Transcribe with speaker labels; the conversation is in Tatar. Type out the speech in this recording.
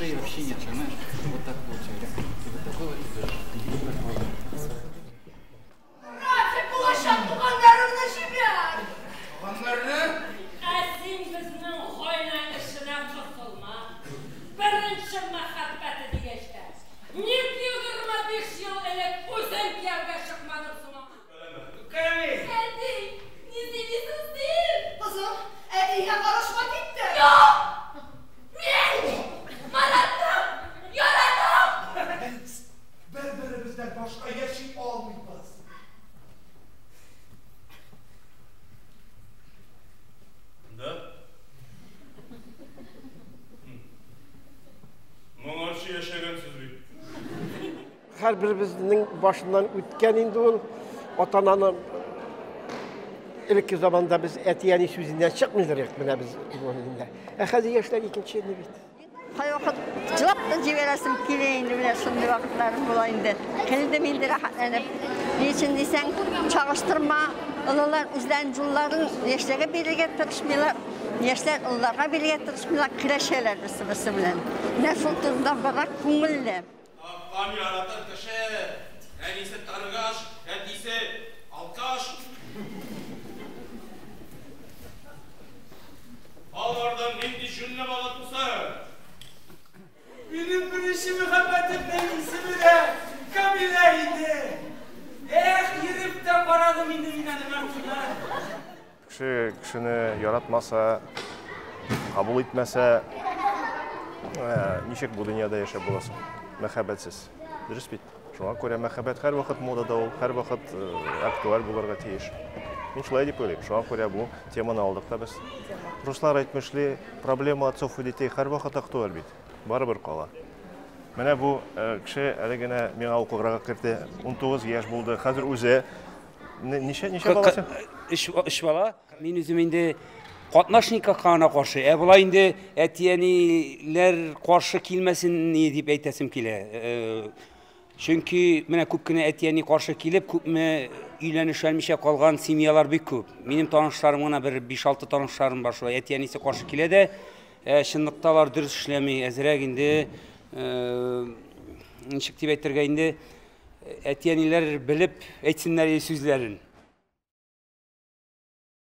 Speaker 1: Шеи вообще нет, понимаешь? Вот так получается. И вот такой вот идешь.
Speaker 2: Рафик, булачак туганнарыңны җибәр!
Speaker 3: Туганнарны?
Speaker 4: Ә син безнең гаилә эшенә кысылма. Беренче мәхәббәте дигәч тә. Ник 25 ел элек үзең кияүгә чыкмадың соң аңа?
Speaker 3: Камил!
Speaker 2: Әти, ни сөйлисең син? Кызым, әтигә карышма китте.
Speaker 4: Юк! Мин Маратны яратам!
Speaker 3: Бер-беребездән башка яши алмыйбыз.
Speaker 5: Да? Моңарчы яшәгәнсез бит.
Speaker 6: Һәрберебезнең башыннан үткән инде ул ата-ананы элекке заманда без әти-әни сүзеннән чыкмыйдыр идек менә без. Ә хәзер яшьләр икенче бит.
Speaker 7: Кайвакыт җылап та җибәрәсем килә инде, менә шундый вакытларым була инде. Килдем инде рәхәтләнеп. Ни өчен дисәң, чагыштырма, олылар үзләренең юлларын яшьләргә бирергә тырышмыйлар, яшьләр олыларга бирергә тырышмыйлар, көрәшәләр берсе-берсе белән. Менә шул турыда бара күңелле.
Speaker 5: Тапкан яратыр кеше, әнисе торгаш, әтисе алкаш. Алардан нинди җүнле бала туса?
Speaker 3: Минем беренче мәхәббәтемнең исеме дә Камилә иде. Эх, йөреп тә карадым инде мин аны мәрхүмә.
Speaker 8: Кеше кешене яратмаса, кабул итмәсә, ничек бу дөньяда яшәп була соң? Мәхәббәтсез. Дөрес бит. Шуңа күрә мәхәббәт һәрвакыт модада ул, һәрвакыт актуаль булырга тиеш. Мин шулай дип уйлыйм. Шуңа күрә бу теманы алдык та без. Руслар әйтмешли, проблема отцов и детей һәрвакыт актуаль бит. Барыбер кала. Менә бу кеше әле генә миңа укырга керде. 19 яшь булды. Хәзер үзе ничә бала син?
Speaker 9: Өч бала. Мин үзем инде катнаш никахка гына каршы. Ә болай инде әти-әниләр каршы килмәсен ни дип әйтәсем килә. Чөнки менә күп кенә әти-әни каршы килеп, күпме өйләнешәлмичә калган семьялар бик күп. Минем танышларым гына бер 5-6 танышларым бар шулай. Әти-әнисе каршы килә дә, чынлыкта алар дөрес эшләми, әзрәк инде, ничек дип әйтергә инде, әти-әниләр белеп әйтсеннәр сүзләрен.